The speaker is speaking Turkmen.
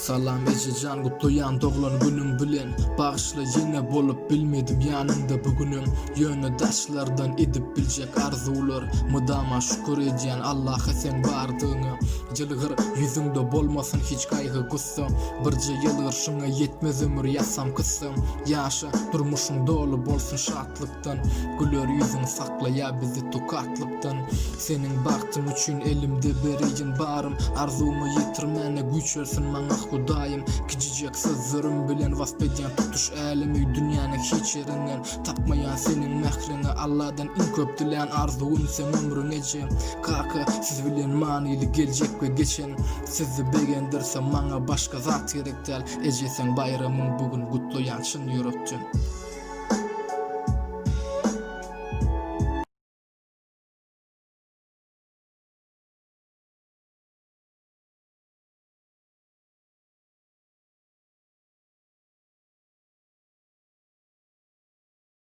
Salam ejejan gutlaýan doglan günüň bilen Bagyşla ýene bolup bilmedim ýanyňda bu günüm Ýöne daşlardan edip biljek arzuwlar Mydama şükür edýän Allaha seň bardygyňa Ýylgyr ýüzüňde bolmasyn hiç gaýgy gussa Birje ýylgyrşyňa ýetmez ömür ýazsam kyssa Ýaşa durmuşyň doly bolsun şatlykdan Güler ýüzüň saklaýa bizi tukatlykdan Seniň bagtyň üçin elimde bereýin barym Arzuwyma ýetirmäne güýç bersin maňa Hudaýym Kiçijek sözlerim bilen wasp edýän tutuş älemi Dünýäniň hiç ýerinden tapmaýan seniň mähriňi Alladan iň köp dilän arzuwym seň ömrüň eje Kaka siz bilen manyly geljek we geçen Sizi begendirse maňa başga zat gerek däl Eje seň baýramyň bu gün gutlaýan çyn ýürekden.